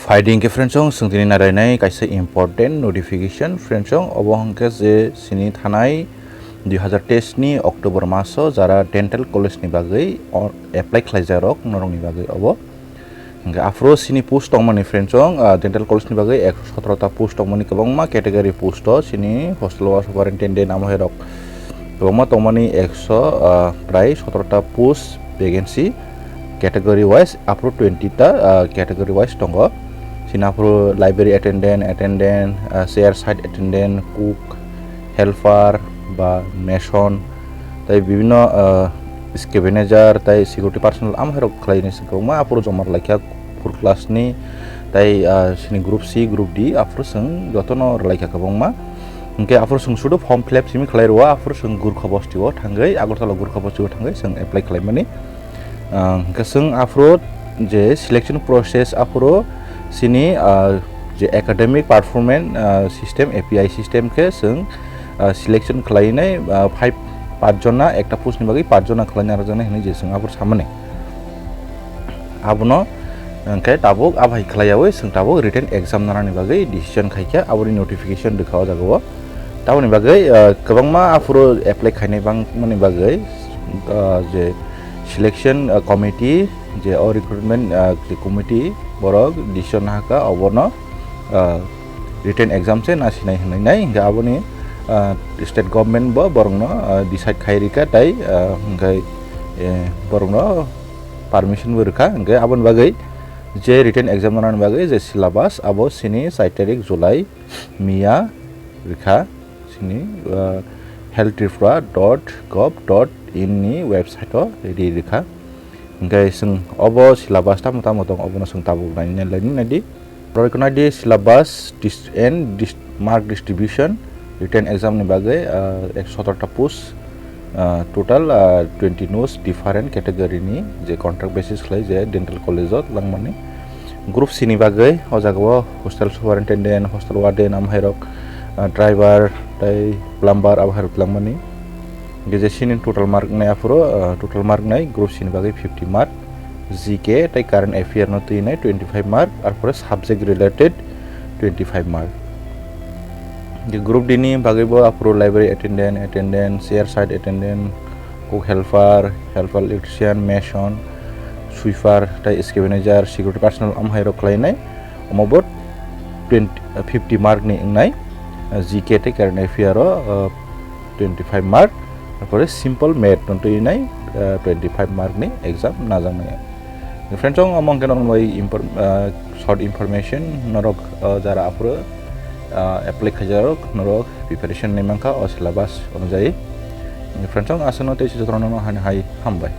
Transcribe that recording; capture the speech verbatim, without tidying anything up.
Phaidi hwnkhe friends, chwng tini narainai kaisa important notification. Friends, obo hwnkhe je sini thanai dui hazar teis ni October maso jara dental college ni bagwi o-, apply khlaijakrok norokni bagwi obo. Hwnkhe aphuru sini post tongmani friends, ah, dental college ni bagwi ekso sotro ta post tongmani kwbangma category post o sini hospital o superintendent amo hai rok kwbangma tongmani ekso, ah, prai sotro ta post vacancy category wise, aphuru twenty ta, ah, category wise tongo. Sini aphuru library attendant, attendant, ah, chair side attendant, cook, helper ba mason, tai bibhinno, ah, scavenger, tai security personnel amo hai rok khlai ni se kwbangma aphuru joma rwlaikha four class ni, tai, ah, sini group C, group D, aphuru chwng jotono rwlaikha kwbangma. Hwnkhe aphuru chwng sudu form fill up simi khlai rwo, aphuru chwng Gurkha bosti o thangwi, Agartala Gurkha bosti o thangwi chwng apply khlaimani. Ah, hwnkhe chwng aphuru je selection process aphuru sini, ah, je academic performance, ah, system, A P I system khe chwng, ah, selection khlainai, ah, five, pach jona ekta post ni bagwi pach jona khlaina rwjaknai hwnwi je chwng aphuru samani. Abono hwnkhe tabuk abai khlaiyawi chwng tabuk written exam nanani bagwi decision khaikha, aboni notification rwkha o jaga o. Taboni bagwi, ah, kwbangma aphuru apply khainai bangmani bagwi, ah, je selection, ah, committee, je o recruitment, ah, je committee borok decision nahakha obono, ah, written exam se nasinai hwnwi nai, hwnkhe aboni, ah, state government bo borokno, ah, decide khai rikha tai, ah, hwnkhe, eh, borokno permission bo rwkha, hwnkhe aboni bagwi je written exam nanani bagwi je syllabus abo sini char tarik July miya rwkha sini, ah, health tripura dot gov dot in ni website o ri rwkha. Hwnkhe chwng obo syllabus tamo tamo tong obono chwng tabuk nainai lainai di. Oro ekho naidi syllabus dis-, and dis-, mark distribution, written exam ni bagwi, ah, ekso sotro ta post, ah, total, ah, twenty nos different category ni je contract basis khlai je dental college o langmani. Group C ni bagwi o jaga o hostel superintendent, hostel warden, amo hai rok, ah, driver tai plumber abo hai rok langmani. Hwnkhe je sini total mark nai aphuru, ah, total mark nai group C ni bagwi fifty mark, G K tei current affair no twi nai twenty five mark, arpore subject related twenty five mark. Hwnkhe group D ni bagwi bo aphuru library attendant, attendant, chair side attendant, cook helper, helper electrician, mason, sweeper tei scavenger, security personnel amo hai rok khlai nai. Omo bo twenty, fifty mark ni wngnai, ah, G K tei current affair o, ah, twenty five mark, arpore simple math no twi nai, ah, twenty five mark ni exam najaknai. Friends, omo hwnkhe norok bai infor-, ah, short information norok, ah, jara aphuru, ah, apply khaijarok norok preparation nai mankha o syllabus onujai. Friends, aswkno tei jotono hai hambai.